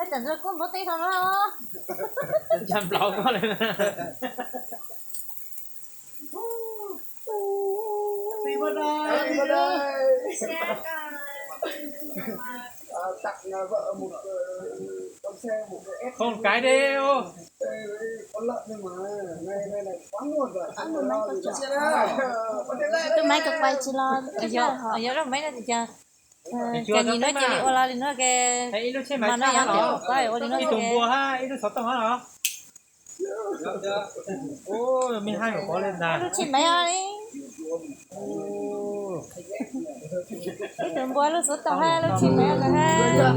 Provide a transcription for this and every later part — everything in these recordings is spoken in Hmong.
Ej, tam ntawd koj npau teb dhau lawm. Cas nplaum koj li na. Không cái đi ô. Tus máy cực quay tsis los. Yog, yog lub máy no ces cas, cas nim no cia li ua li no ke. Mas no yog tias ua li no ib tug npua hab ib lub xov tooj hab los. Ub, me haj yam pov li ntag. Lub tsheb máy li. Ib tug npua lub xov tooj hab lub tsheb máy ntawd hab.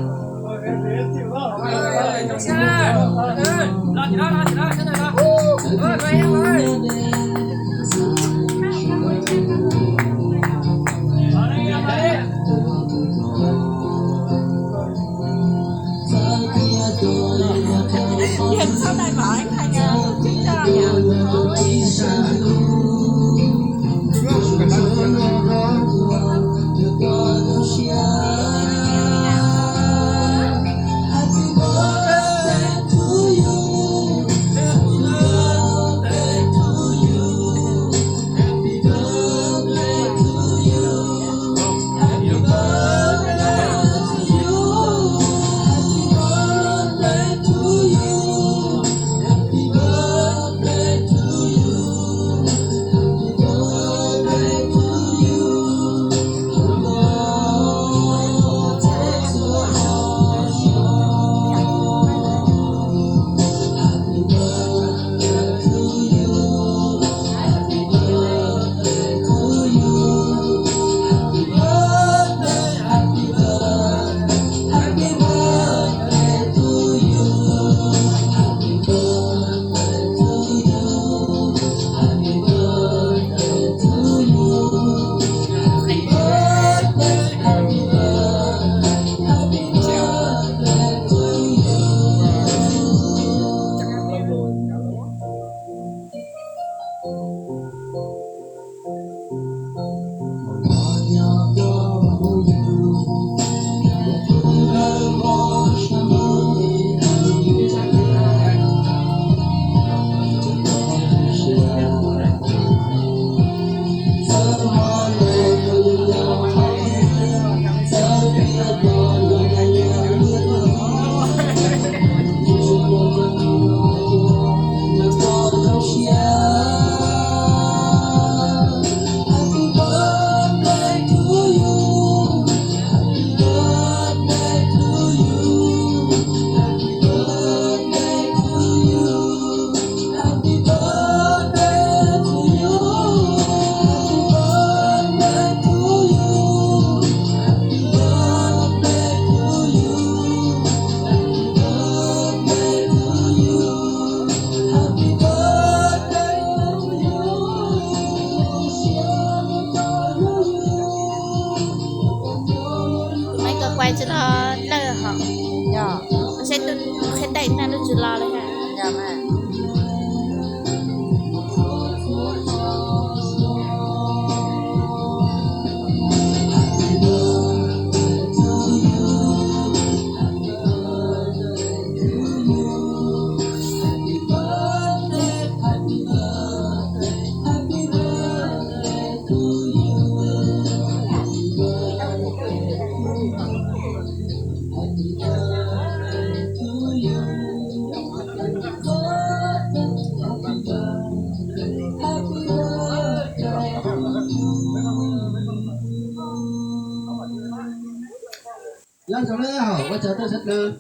Nyob zoo na, ua tsaug rau sawv daws,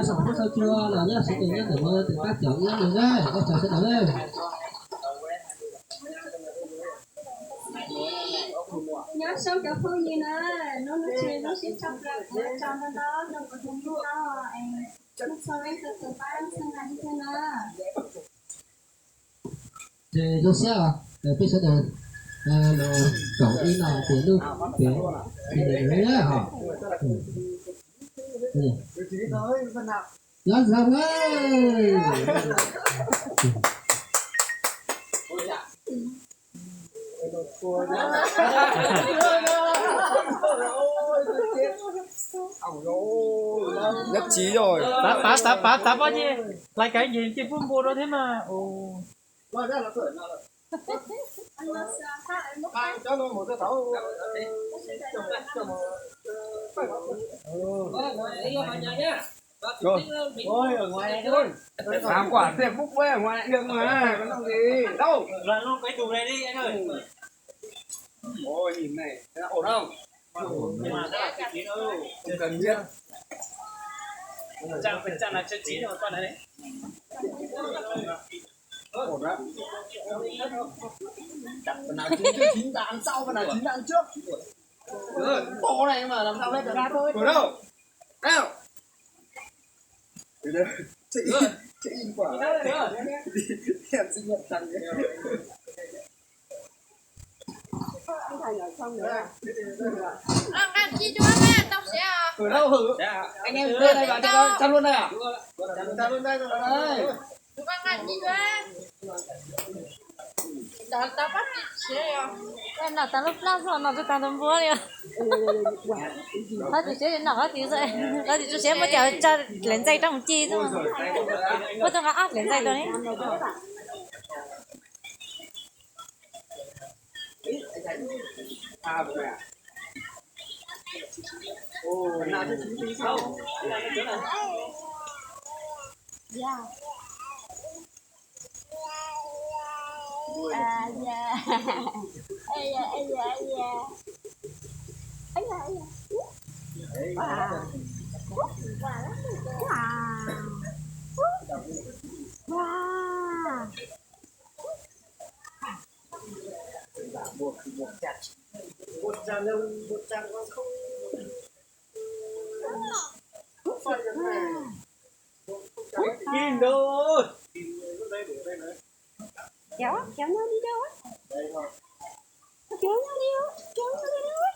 sau phub sau cua los nyob sawv daws nyob ntawm no tes tab caum nyob ntawm na, ua tsaug sawv daws na. Nyob zoo cov phooj ywg na, hnub no ces lub sij hawm tsaug ntau ntau rau kuv tus tub no, es txhua leej txhua tus pab txhua tus ib tug na. Ces zoo siab os, peb sawv daws los koom ib no ces lub pem ces lawm na hos. Nyob zoo na. Nyob tsis yog. Xav pav, xav pav, xav pav ces hlais kav nces ncej pub npua rau thiab mas. Thằng quản tiệc búp bê ở ngoài đường mà, có弄gì đâu. Ôi, nhìn này, thế là ổn không? Không cần biết. Ổn đấy. Phần nào chúng chưa chín ta ăn sau, phần nào chín ta ăn trước. Bộ này mà làm sao hết được. Ở đâu? Nào. Check in, check in quả. Đi, đi ăn sinh nhật thằng ấy. Ăn canh chi chuối nha, tao sẽ. Ở đâu hử? Anh em lên đây và cho, cho luôn đây à? Cho luôn đây, cho luôn đây. Tau pab tsis siav os. Noj tas lub plab xwb, noj tsis tas tus npua li. Qhov tsis siav noj qhov tsis, qhov tsis tso siav muab cov tso lem ntxaij rau mus ci xwb. Muab tau nqa ob lem ntxaij rau ne. Kéo, kéo nhau đi đâu á? Kéo nhau đi, kéo nhau đi đâu á?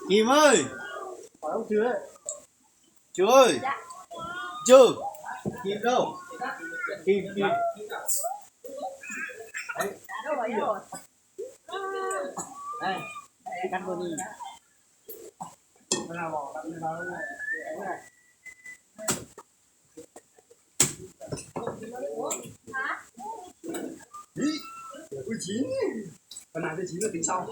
Kim ơi. Trừ ơi. Trừ. Kim đâu? Kim, Kim. Đây. Đây, cắt luôn đi. Ý, ui, chín. Phần nào cho chín là tính sau.